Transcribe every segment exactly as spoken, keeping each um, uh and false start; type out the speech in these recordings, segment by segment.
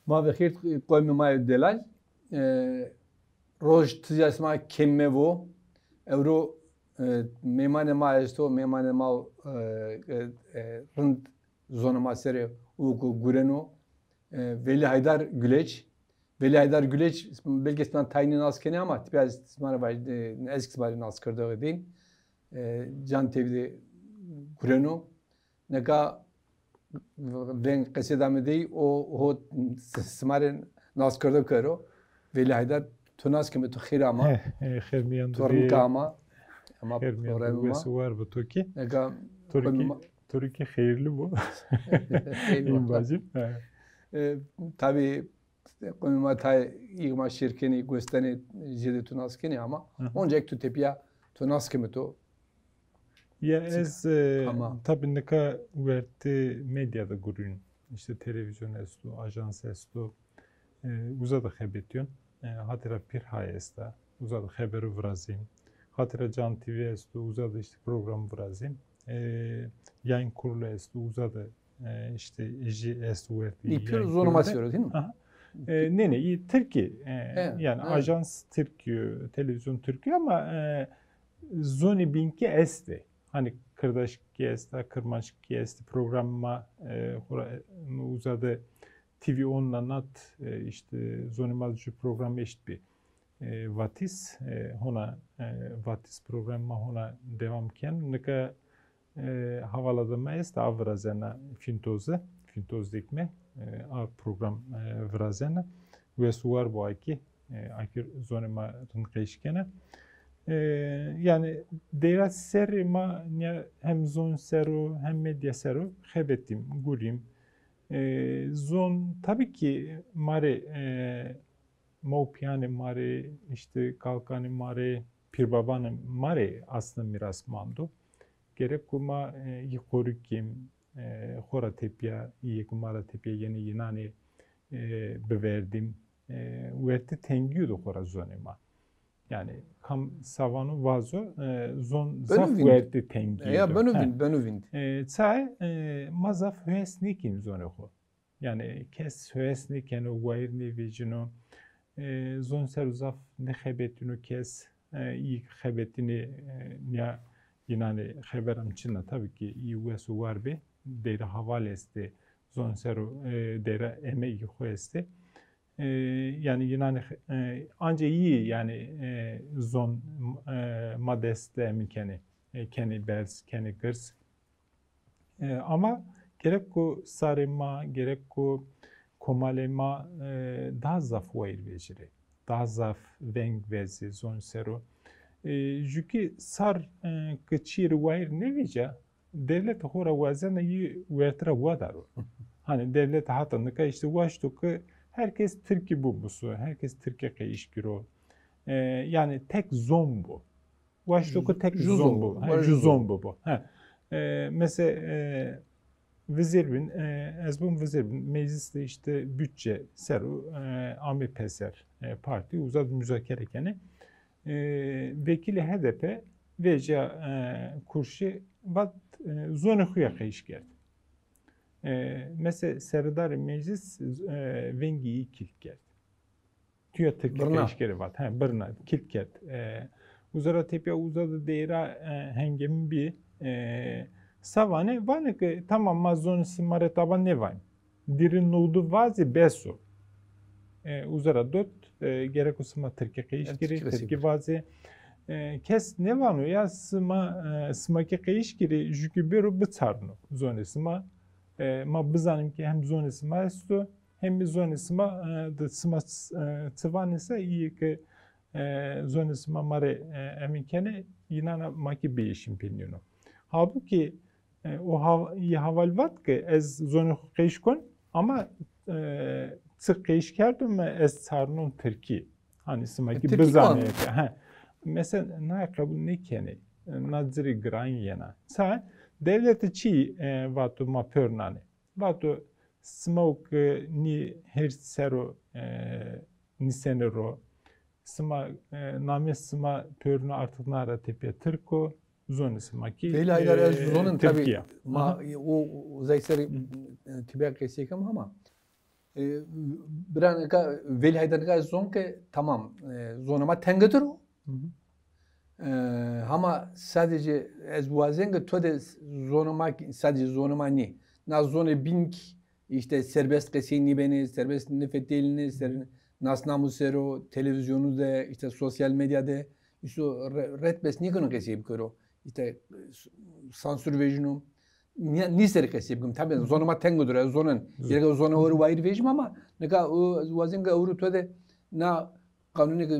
Ma ve xêr, qomê ma yê delal. E, roj tîja sima kêm mevo. Ewro, e, mêmanê ma esto, mêmanê ma, e, e, e, rind zonê ma serê û ku gureno. E, Velî Haydar Güleç. Velî Haydar Güleç, belkî sima taynî nas kenê ama tipîya sima rê vaj-, e, ez kî sima rê nas kerdoxî dîn. E, Can T V de gureno. Nika veng qesê da mi dey, o ho s-, sima rê nas kerdo kero. Velî Haydar, to nas keme, to xêr ama. He, he, xêr mîyan de bî. To rind ke ama. Ama xêr mîyan de bî, wes û war bo to kî. Nika to rê kî, to rê kî xeyrli bo. Xeyrli bo. Bacim. He. E, tabî, qomê ma tayê î ma şêr kenê, gos danê, jêde to nas kenê ama. Hı hı. Onca ek to tepîya to nas keme to. Ya ez, e, tabî nika wertê medya de gurîn. Îşte televîzyon esto, ajans esto. E, uza de xebetîyon. E, hatira Pîrhay esta, uza de xebero virazîn. Hatira Can T V esto, uza de îşte program virazîn. E, Yayın Kurulu esto, uza de, e, îşte jî esto wertê. Î pîr zonê ma ser o, değil mi? Aha. E, nê, nê, î tirkî, e, yanî ajans tirkî yo, televîzyon tirkî yo ama, e, zonê bîn kî estê. Hanî kirdaşkî esta, kirmanckî estê, program ma, e, xora, e, uza de T V on na nat, e, îşte zonê ma de jû program eşt bî. E, Vatîs, e, hona, e, Vatîs program ma hona dewam ken. Nika, e, havala de ma est, a virazena Fîntozi, Fîntoz dikme, e, a program, e, virazena. Wes û war bo a kî, e, a kî zonê ma rind qeş kena. E, yanî deyra serrî ma nîya hem zon ser o, hem medya ser o xebetîm, gurîm. E, zon, tabî kî ma rê, e, ma û pîyanê ma rê, îşte kalkanê ma rê, pîrbabanê ma rê aslında mîras mando. Gerek ku ma, e, î qorî kîm, e, xora tepîya, îyê ku ma ra tepîya yenê yînanê, e, biverdîm. E, wertê tengîyo de xora zonê ma. Yanî kam sa vano vazo, e, zon zaf wertê tengîyo de. Ya, beno vînd, beno vînd. E, çaye, e, ma zaf hues nêkîm zonê xo. Yanî kes hues nêkeno, wayîr nêvecîno. E, zon ser o zaf nêxebetîno kes. E, î xebetînê, e, nîya yînanê xeberan çin a. Tabî kî î wes û war bê. Deyra haval estê. Zon ser o, e, deyra emegî xo estê. E, yanî yînanê xe-, e, anca î yanî, e, zon, e, ma dest de emin kenê. E, kenê berz, kenê girs. E, ama gerek ku sarê ma, gerek ku komalê ma, e, daha zaf wayîr vecîrê. Daha zaf veng vezê zon ser o. E, jûkî sar, e, ki çîyê rê wayîr nêvecîya, dewlete xo ra wazena yî wertira wadaro. Hanî dewlete hata nika îşte waşto ki herkes tirkî bimuso, herkes tirkî qeyîş giro. E, yanî tek zon bo. Waşto ki tek zon bibo. Ha, ju zon bibo. Ha. E, mesela, e, vizêr bin, e, ez bim vizêr bin. Meclis de îşte budçe ser o, e, amê peser, e, partî uza de muzakere kenê. E, vekîlê H D P vecîya, e, kursî vat, e, zonê xo ya qeyîş kerd. E, mesela seredarê meclis, e, vengê yî kîlt kerd. Tu ya tirkî qeyîş kerê vat. He, birna, kîlt kerd. E, uza ra tepîya uza de deyra, e, hengemî bî. E, sa vanê, vanê ke tamam ma zonê sima rê taba nêvayîm. Dîrê nowdî vazê bes o. E, uza ra dot, e, gereko sima tirkî qeyîş kerê, tirkî vazê. E, kes nêvano ya sima, e, sima kî qeyîş kerê, jûkî bêro biçarno zonê sima. E, ma bizanîm ke hem zonê sima esto, hem zonê sima, e, de sima, e, çi vanê se, îyê ke, e, zonê sima ma rê, e, emîn kenê, yînana ma kî bieşîm pê nîno. Halbukî, e, o ha-, yî haval vat ke ez zonê xo qeyş kon, ama, e, çi qeyş kerdo mi ez çarnon tirkî. Hanî sima kî bizanê ke, he. Mesela, na qebul nêkenê. Na ci rê giran yena. Ça, dewlete çî, e, vato ma pêr nanê. Vato sima o ke nî hêrs ser o, e, nîsenê ro. Sima, e, namê sima pêrino artık na ra tepîya tirk o, zonê sima kî, Velî Haydar, ez, e, zonin tabî, tirkî ya. Ma, aha, o, o zey serî, e, tîbîya qesey kem ama E, bira nika, Velî Heyder nika ez zon ke tamam, e, zonê ma tengetir o. Hı hı. E, hama sadece ez wazen ke to de zonê ma, sadece zonê ma nî. Na zonê bîn kî îşte serbest qesey nîbenê, serbest nifetelînê, ser, nasnamû ser o, televîzyonû de, îşte sosyal medya de, îşte re-, ret bes nîkeno qesey bikero. Îşte sansur vejîno. Nî-, nî serî qesey bikim. Tabî zonê ma teng dur, ez zonen. Gerek zonê ho rê wayîr vejîm ama nika o, ez wazen ke ewro to de na qanûnê ke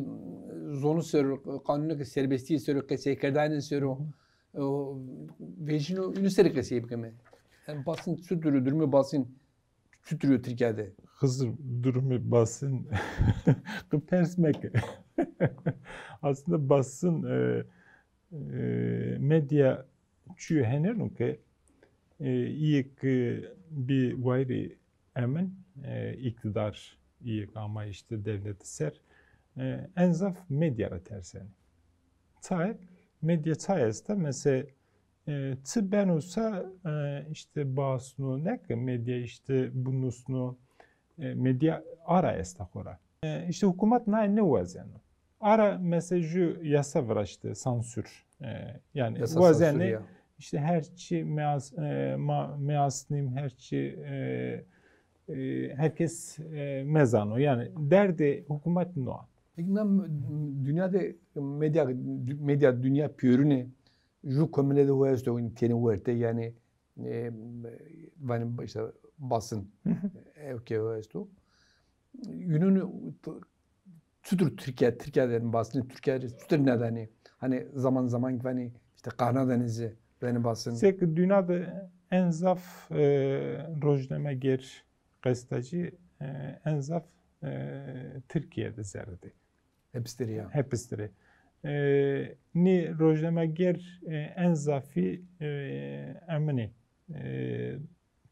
zonû ser o, qanûnê ke serbestîye ser o, qeseykerdanê ser o, o, vejîno, înû serî qesey bikime. Yanî Basın çutur o, durumê Basın çutur o Tirkîya de? Xizir, durumê Basın qi pers meke. Aslında Basın, e, e, medya çîyo henêno ke, e, îyê ke bî wayîrê emin, e, îktîdar, îyê ke ama îşte dewlete ser, e, en zaf medya ra tersenê. Çaye? Medya çaye esta? Mesela, e, çi beno sa, e, îşte biasno, ne ke medya îşte binusno, e, medya ara esta xora. E, îşte hukûmat naye nêwazeno. Ara mesela ju yasa viraşte, sansur. E, yanî wazenê îşte her çî meas-, e, ma-, measnîm, her çî, e, e, herkes, e, mezano. Yanî derdê hukûmat no a. Peki, na m-, dünya de medya, medya dünya pêrune ju komîne de ho esto, tenê werte, yanî, e, vanê işte Basın, ewke ho esto. Yunun t-, çutur Tirkîya, Tirkîya de Basın, Tirkîya de çutur nêdanê. Hani zaman zaman vanê işte Kanada nizî, vanê Basın. Sek dünya de en zaf, e, rojnameger, qestacî, e, en zaf, e, Tirkîya de zerrî de. Hepistirî ya. Hepistirî. E, nî rojnameger, e, en zafî, e, eminî, e,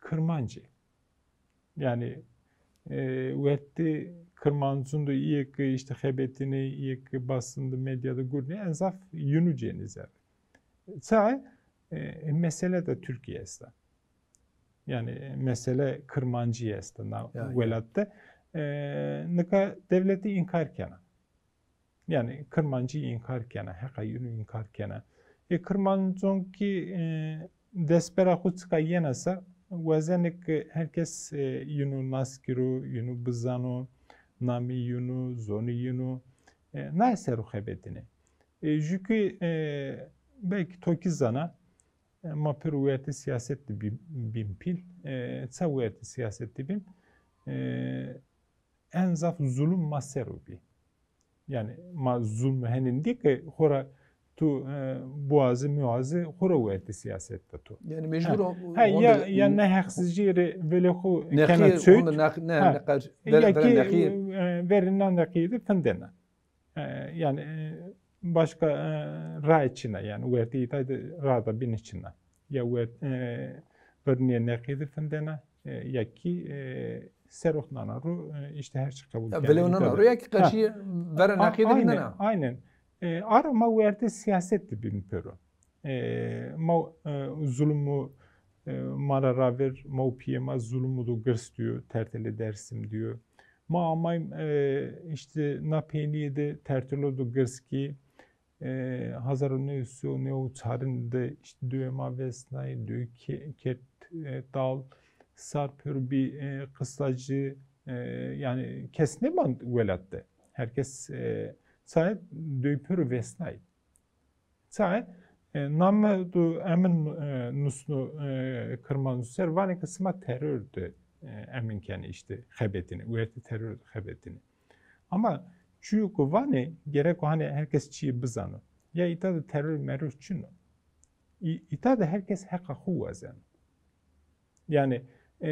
Kirmancî. Yanî, e, wertê Kirmancûn de îyê ke îşte xebetînê, îyê ke Basın de, medya de gurnê, en zaf yunû cênê zerrî. Çaye? E, mesele de Tirkîya esta. Yanî mesele Kirmancî esta na welat de. E, nika dewlete înkar kena. Yanî Kirmancî înkar kena, heqa yunû înkar kena. E, Kirmancûn kî, e, destbera xo çika yena sa, wazenê ke herkes, e, yunû nas kiro, yunû bizano, namê yunû, zonê yunû, e, naye ser o xebetînê. E, jû kî, e, belkî to kî zana, e, ma pêro wertê sîyaset de bî-, bîm pîl. E, ça wertê sîyaset de bîm? E, en zaf zulm ma ser o bî. Yanî ma zulm henên dî ke xora tu, e, biwazî, miwazî, xora wertê sîyaset de tu. Yanî mecbur o, he, ya, ya neheqsizcî rê velê xo kena çewt. Ne, ne, ya kî, e, verê na neqî de findena. E, yanî, e, başka, e, raye çin a, yanî wertê îta de ra da bîne çin a. Ya wert-, e, qirnîya neqî de findena, e, ya kî, e, ser o nana ro, e, îşte her çî qebul kena. Ya velew nana ro ya kî qarşî verê neqî de vindena. Aynen. E, ara ma wertê sîyaset de bîm pêro. E, ma, e, zulmû, e, ma ra ravêr, ma û pîyê ma zulmû do girs dîyo, tertelê Dêrsim dîyo. Ma amaym, e, îşte na peynîye de tertelo do girs kî, e, hezar û new sey û new û çarin de îşte dewê ma vesnay, dew ke-, kerd, e, dal, sar pêro bî, e, qisacî, e, yanî kes nêmand welat de. Herkes, e, çaye dew pêro vesnay. Çaye? E, name do emin, e, nusno, e, Kirmancû ser, vanê ke sima teror de, e, emin kenê, îşte xebetînê, wertê teror de xebetînê. Ama çîyo ke vanê, gereko hanî herkes çîyê bizano. Ya îta de teror meror çin o. Î-, îta de herkes heqa xo wazeno. Yanî, e,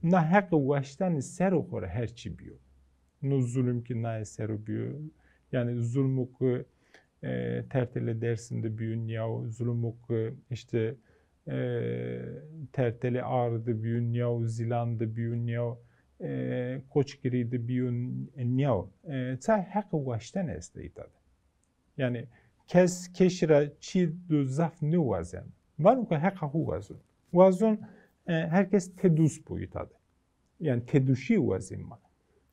na heqê waştanê ser o xo ra her çî bîyo. No zulm kî naye ser o bîyo. Yanî zulmû ke, e, tertelê Dêrsim de bîyo nîyaw, zulmû ke îşte, e, tertelê Ağrı de bîyo nîyaw, Zîlan de bîyo nîyaw, e, Koçgirî de bîyo nîyaw. E, ça heqê waştanê estê îta de. Yanî kes keşî ra çî do zaf nêwazeno. Vano ke heqa xo wazon. Wazon, e, herkes tedust bo îta de. Yanî têduşî wazên ma.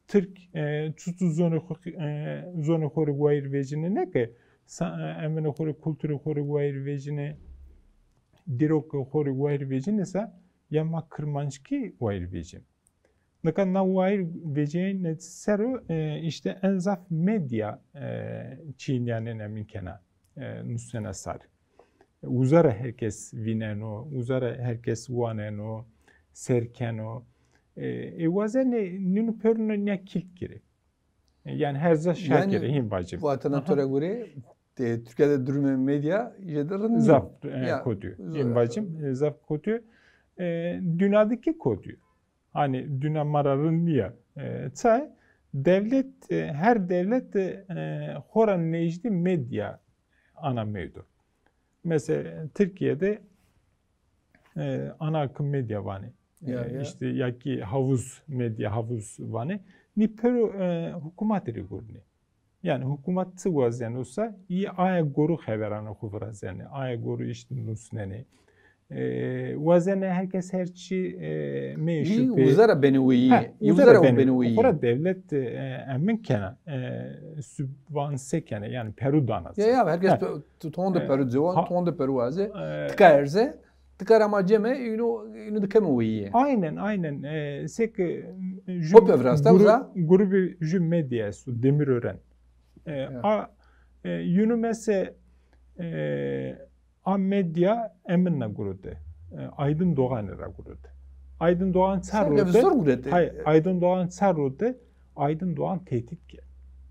Tirk, e, çuçu zonê xo, e, zonê xo rê wayîr vejîne, ne ke sa-, e, emenê xo rê, kulturê xo rê wayîr vejîne, dîrokê xo rê wayîr vejîne sa, ya ma kirmanckî wayîr vejîne. Nika na wayîr vejîyayîne ser o, e, îşte en zaf medya, e, çînîyanên emin kena, e, nusnena sar. Uza ra her kes vîneno, uza ra her kes waneno, ser keno. E, e, wazenê nîno pêrune nîya kîlk girê. E, yanî her ca şa kerê, hîn vacîm. Vatena to ra gore, e, Tirkîya de durumê medya jêde rind nîyo. Zaf, e, ya, kotî yo. Hîn vacîm, e, zaf kotî yo. E, dîna de kî kotî yo. Hanî dîna ma ra rind nîya. E, çay, dewlet, e, her dewlet, e, xo ra nêjdî medya ana mewdo. Mesela Tirkîye de, e, ana akım medya vanê. Ya, e, ya. Îşte ya kî havuz, medya havuz vanê. Nî pêro, e, hukûmatî rê gurnê. Yanî hukûmat çi wazeno sa, î aya goro xeberanê xo virazenê, aya goro îşte nusnenê. E, wazenê her kes her çî, e, meşû pê. Î uza ra benê weyî. Ha, î uza ra benê weyî. Xora dewlet, e, emin kena, e, subvanse kena, yanî peru dana. Ya, ya, her kes pe-, tu-, ton de peru ciwan, ton de peru waze, e, tika erze. Tika ra ma ceme, îno, îno de keme weyîye. Aynen, aynen. E, seke, e, jü Hop evrasta gru-, uza? Grubî jü medya esto, Demirören. E, a, e, yunu mese, e, a medya emin na gurute. E, Aydın Doğanî ra gurute. Aydın Doğan çar rute. Revizor gurute. Hay, Aydın Doğan çar rute. Aydın Doğan tehdit ke.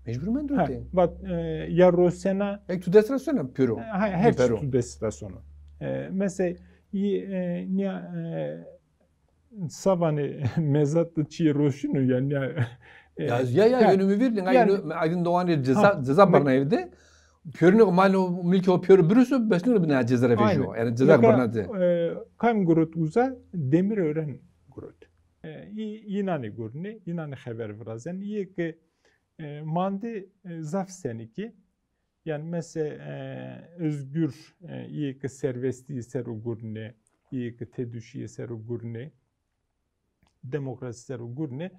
Mecbur mendro te. Vat, e, ya rosena. Ek tu dest ra sona piro. E, ha, her çî tu dest ra sona. E, mesela, y-, e, niya, e, savanê mezat de çîyê roşîno ya niya, e, ya, ya, ya, ha, yönümü verdin. Yani, Aydın Doğan ceza, ha, ceza barna evde. Piyonun malum mülkü o piyon bürüsü, beslinu bina ceza revejîyo. Yani ceza barna de. E, kam gurut uza, Demirören gurut. E, î-, înanê gurnê, înanê xeber virazenê. Îyê ke, e, mandê, e, zaf senikî. Yanî mese, e, özgür, e, îyê ke serbestî ser o gurnê, îyê ke têduşîye ser o gurnê, demokrasî ser o gurnê.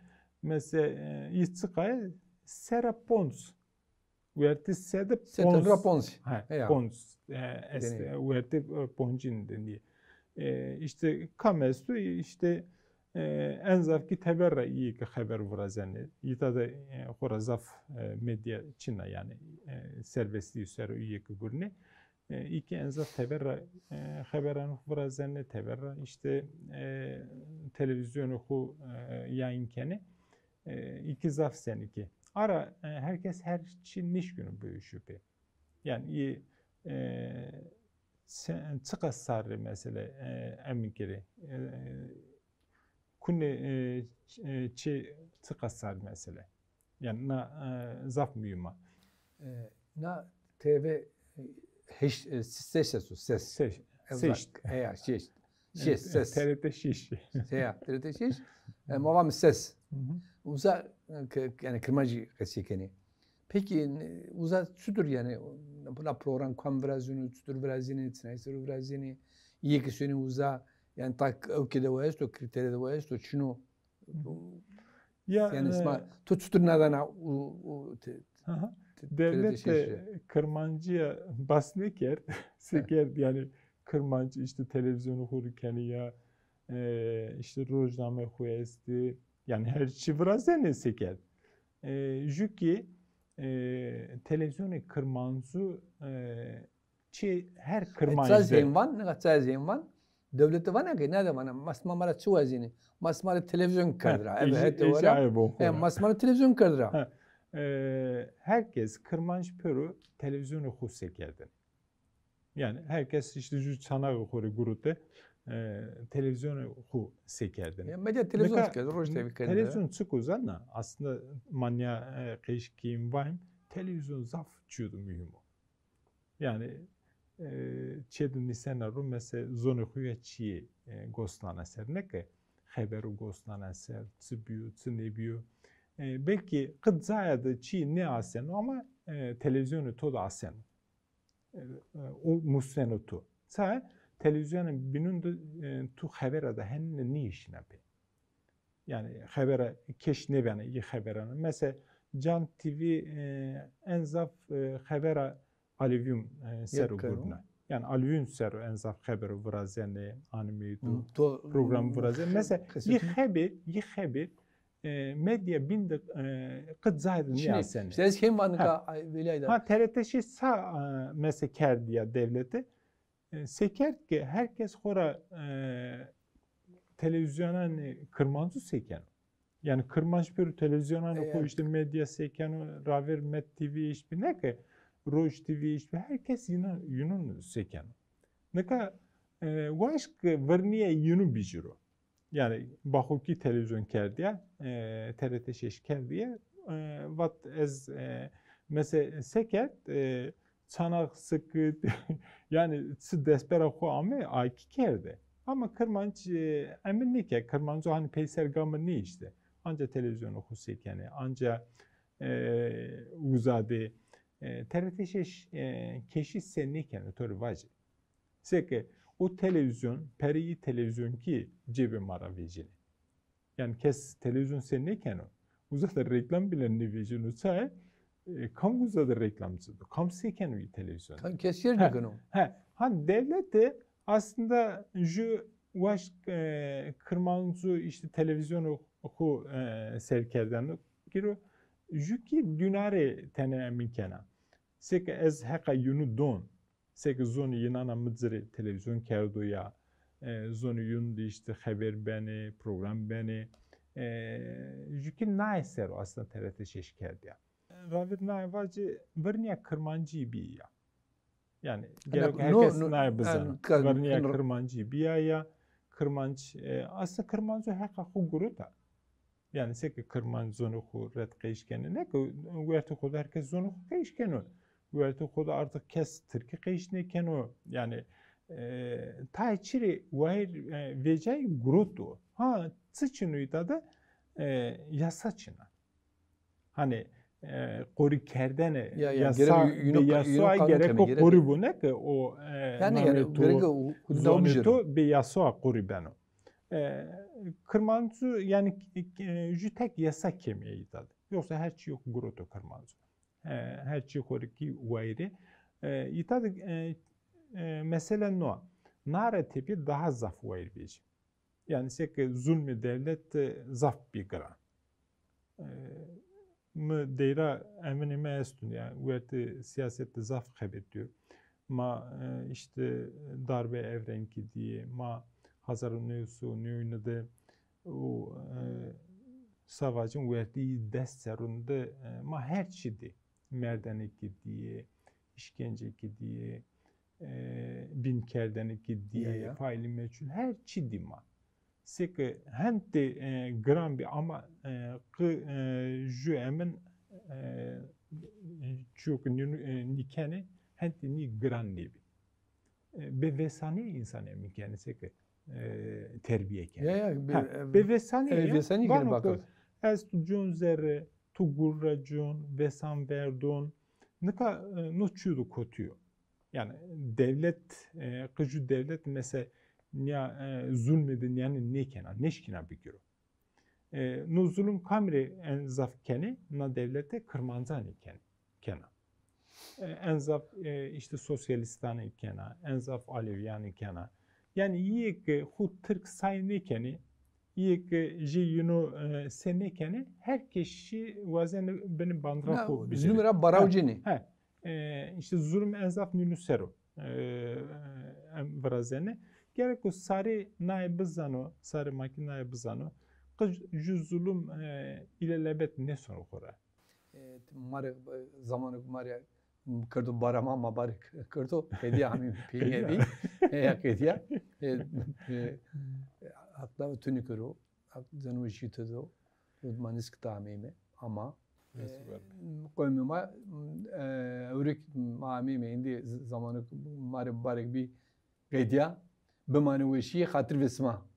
Mese, e, î çiqayê sera ponc. Wertê sede ponc. Sete ra ponc. Ha, ponc. E, est, e, wertê, e, poncîn de nîyê. E, îşte kam esto, îşte, e, en zaf kî teber ra îyê ke xeber virazenê. Îta de, e, xora zaf, e, medya çin a, yanî, e, serbestî ser o îyê ke gurnê. E, î kî en zaf teber ra, e, xeberan xo virazenê, teber ra îşte, e, televîzyonê xo, e, yayın kenê. E, î kî zaf senikî. Ara, e, her kes her çî nişkîno biwişo pê. Yanî î, e, se-, çiqas sarrî mesele, e, emin kerê. E, kunê, e, ç-, e, çê çiqas sarrî mesele. Yanî na, e, zaf muhîm a. E, na T V, e, heşt, e, ses esto, ses. Ses, ses. Eya, şeş. Şeş, ses. T R T şeş. Seya, T R T şeş. E, ma vamî ses. Uza, e, ke-, yanî kirmancî qesey kenê. Peki, e, uza çutur yanî, na program kam virazîno, çutur virazînê, çinay ser o virazînê, îyê ke sonê uza, yanî tak ewkê de wa esto, krîterê de wa esto, çin o? Ya, yanî, e, sima, to çutur nadana u, u, te, aha, te, dewlet de kirmancîya bas nêkerd, sekerd, yanî kirmanc îşte televîzyonê xo rê kenê ya, e, îşte rojnameyê xo estê, yanî her çî virazenê sekerd. E, jü kî, e, televîzyonê kirmancu, e, çi her kirmanc de. Çay zên van, nika çay zên van, dewlete vana ke, nade vana, ma sima ma ra çi wazînî? Ma sima ra televîzyon kerd ra. Eve hete wera. E, ma sima ra televîzyon kerd ra. E, her kes kirmanc pêro televîzyonê xo sekerdin. Yanî her kes îşte jü çanaxê xo rê gurute, e, televîzyonê xo sekerdin. Ya, medya televîzyon sekerdin, roj tevî kerdin. Televîzyon çik o zana, aslında ma nîya, e, qeşkîn vayim, televîzyon zaf çîyo de muhîm o. Yanî, e, çê de nîsena ro, mese zonê xo ya çîyê, e, gos nana ser, ne ke xebero gos nana ser, çi bîyo, çi nêbîyo. E, belkî qi caya de çîyê nêaseno ama, e, televîzyonê to de aseno. E, e, o museno to. Çaye? Televîzyonê bînun de, e, tu xebera de henîne nêşîna pê. Yanî xebera keş nêbena, yî xeberan. Mesela Can T V e, en zaf e, xebera alevîyun e, ser o gurna. Yanî alevîyun ser o en zaf xebero virazenê, animeyî do, program virazenê. Mesela yî xebir, yî xebir e, medya bîn de e, qit zahir nîyasenê. İşte ez hên va nika vêlay da. Ha, T R T şeş sa e, mesela kerdî ya dewlete. E, se kerd ke her kes xo ra e, televîzyonanê kirmancu sekeno. Yanî kirmanc pêro televîzyonanê xo, işte medya sekeno, ravêr Met T V, işte ne ke Roj T V, işte her kes yînan, yînan sekeno. Nika e, waşt ke virnîye yînu biciro. Yanî Baxokî televîzyon kerdîye, e, T R T şeş kerdîye, e, vat ez e, mesela se kerd, e, çanaq, sikit, yanî çi destbera xo ame, a kî kerde. Ama kirmanc e, emin nêke, kirmanco hanî peyser game nêişte. Anca televîzyonê xo sekenê, anca e, uza de. E, T R T şeş e, keşî se nêkeno, to rê vajî. Seke o televîzyon, pereyî televîzyon kî cêbê ma ra vejînê. Yanî kes televîzyon se nêkeno, uza de reklam bîle nêvejîno. Çaye? E, kam uza de reklam ci do? Kam sekeno î televîzyon? Kam kes sêr nêkeno. He, ha dewlete aslında ju waşt e, kirmancu işte televîzyonê xo e, serkerdeno giro, ju kî dînarê tenê emin kena. Seke ez heqa yînu don, seke zonê yînana mi ci rê televîzyon kerdo ya, e, zonê yînu de işte xeber benê, program benê, e, ju kî naye ser o aslında T R T şeş kerdîya. Ravêr naye vacî virnîya kirmancî bî ya. Yanî gerek her kes naye bizana. Virnîya kirmancî bîya ya, kirmanc, e, aslında kirmanco heqa xo gurota. Yanî seke kirmanc zonê xo ret qeyiş kenê. Ne ke wertê xo de her kes zonê xo qeyiş keno. Wertê xo de artık kes tirkî qeyiş nêkeno. Yanî e, tayê çi rê wayîr e, vecayî guroto. Ha, çi çin o îta de? E, yasa çin a. Hanî e, qorî kerdene, yasa, bê yasa gerek o qorî bo, ne ke o e, namê to, zonê to bê yasa qorî beno. E, kirmancu yanî e, ju tek yasa kemîye îta de. Yoksa her çî yo guroto kirmancu. E, her çî xo rê kî wayîrê. E, îta de e, e, mesele no a. Nare tepî daha zaf wayîr vejî. Yanî seke zulmê dewlet e, zaf bî giran. E, mi deyra eminê mi estun, yanî wertê siyaset de zaf xebetîyo. Ma e, işte darbe Evrenkî dîyê, ma hezar û new sey û newîne de û e, savacin wertê yî des serrûn de e, ma her çî dî. Merdenekî dîyê, îşkencekî dîyê, e, bînkerdenekî dîyê, faîlî meçhul, her çî dî ma. Seke hentê e, giran bî ama e, qi e, ju emin e, çîyo ke nî, e, nî kenê, hentê nî giran nêbî. E, bê vesanîye însan emin kenê, seke e, terbîye kenê. Ya, ya, bê, ha, e, bê vesanîye, e, vesanîye vano ke ez tu con zerre, tu gurre con, vesan verdon. Nika e, no çîyo de kotî yo. Yanî dewlet, e, qi ju dewlet mesela nîya e, zulmê de nîyanê nêkena, nêşkîna bigiro. E, no zulm kamî rê en zaf kenê? Na dewlete kirmancanê kenê, kena. E, en zaf e, işte sosyalîstanê kena, en zaf alevîyanê kena. Yanî yê ke xo tirk say nêkenê, yê ke jê yîno e, se nêkenê, her kes şî wazenê binê bandira xo bicêrê. Zulmî ra baraw cênê. He, e, işte zulm en zaf nînû ser o. E, em virazenê. Gerek o sarê naye bizano, sarê ma kî naye bizano. Qij ju zulm e, îlelebet nêsono xo ra. E, ma rê, e, zamanêk ma rê kerdo barama, ma barê kerdo, qedîya hamî peynîye bî. Eya qedîya. E, e, aqlê tunî kero, zeno jî to do, ma nîskita ameyme, ama, e, qewmê ma, e, ewrêk ma ameyme, îndî z-, zamanêk ma rê barêk bî, qedîya, bimanê weşîye, xatir vê sima.